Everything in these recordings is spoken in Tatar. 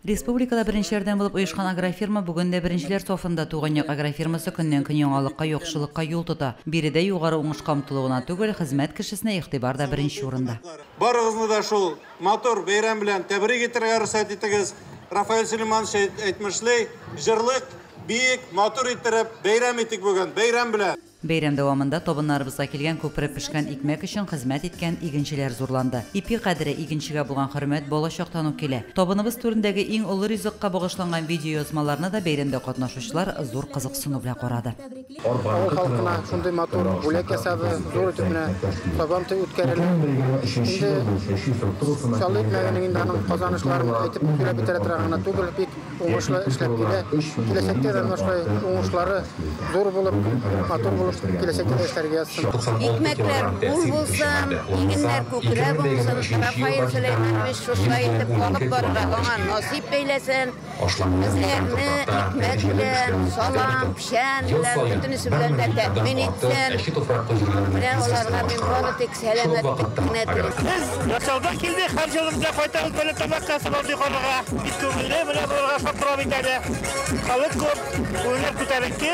Республикада беренчеләрдән булып оешкан агрофирма бүген дә беренчеләр сафында. Туган як агрофирмасы көннән-көн яңалыкка, яхшылыкка юл тота. Биредә югары уңышка омтылу гына түгел, хезмәт кешесенә игътибар да беренче урында. Барыгызны да шул матур бәйрәм белән тәбрик итәргә рөхсәт итегез. Рафаэль Сөләйманович әйтмешли, җырлык, биек, матур иттереп бәйрәм итик бүген, бәйрәм белән! Бәйрәм дәвамында табыннарыбызга килгән күпереп пешкән икмәк өчен хезмәт иткән игенчеләр зурланды. Ипи кадере, игенчегә булган хөрмәт бала чактан ук килә. Табыныбыз түрендәге иң олы ризыкка багышланган видеоязмаларны да бәйрәмдә катнашучылар зур кызыксыну белән карады. Авыл халкына шундый матур бүләк ясады, зур итеп менә Сабантуй үткәрелә. Инде Чаллы икмәгенең инде аның казанышларын әйтеп сөйләп бетерә торган гына түгел, бик уңышлы эшләп килә. Киләчәктә дә менә шулай уңышлары зур булып, матур булып киләчәктә дә эшләргә язсын. Икмәкләр мул булсын, игеннәр күкрәп уңсын, Рафаэль Сөләйманович шушылай итеп алып барырга аңа насыйп әйләсен. Безләрне икмәк белән, салам, печән белән, бөтенесе белән дә тәэмин итсен. Менә аларга мин бары тик сәламәтлек кенә телим. Без Ясаудан килдек, һәр елыбызда кайтабыз менә Табакка Сабантуй карарга. Бик күңелле, менә боларга шат тора бит әле. Халык күп, күңелләр күтәренке.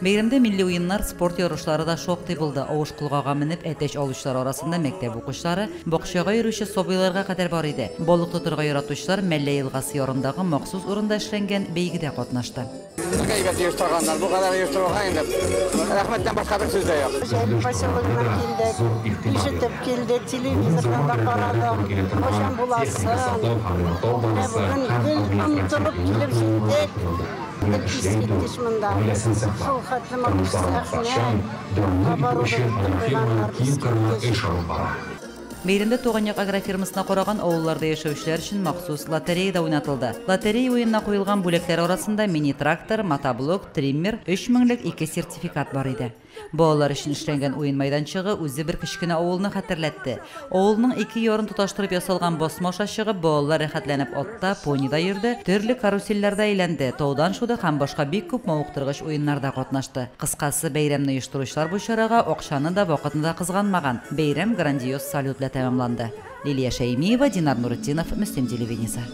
Бәйрәмдә милли уеннар, спорт ярышлары да шактый булды. Авыш колгага менеп, әтәч алучылар арасында мәктәп укучылары, бакчага йөрүче сабыйларга кадәр бар иде. Балык тотырга яратучылар Мәллә елгасы ярындагы махсус урында эшләнгән бәйгедә катнашты. Бик әйбәт оештырганнар. Бу кадәр оештыруга инде рәхмәттән башка бер сүз дә юк. Җәлил поселогыннан килдек, ишетеп килдек, телевизордан да карадык, кайчан буласын. Менә бүген гел омтылып килеп җиттек. Бик искиткеч монда. Шул хәтле матур сәхнә, оборудовать куйганнар, искиткеч. Бәйрәмдә Туган як агрофирмасына караган авылларда яшәүчеләр өчен махсус лотерея да уйнатылды. Лотерея уенына куелган бүләкләр арасында мини-трактор, мотоблок, триммер, өч меңлек ике сертификат бар иде. Балалар өчен эшләнгән уен мәйданчыгы үзе бер кечкенә авылны хәтерләтте. Авылның ике ярын тоташтырып ясалган басма аша чыгып, балалар рәхәтләнеп атта, понида йөрде, төрле карусельләрдә әйләнде, таудан шуды һәм башка бик күп мавыктыргыч уеннарда катнашты. Кыскасы, бәйрәмне оештыручылар бу чарага акчаны да, вакытны да кызганмаган. Бәйрәм грандиоз салют белән тәмамланды. Лилия Шәймиева, Динар Нуретдинов, Мөслим телевидениесе.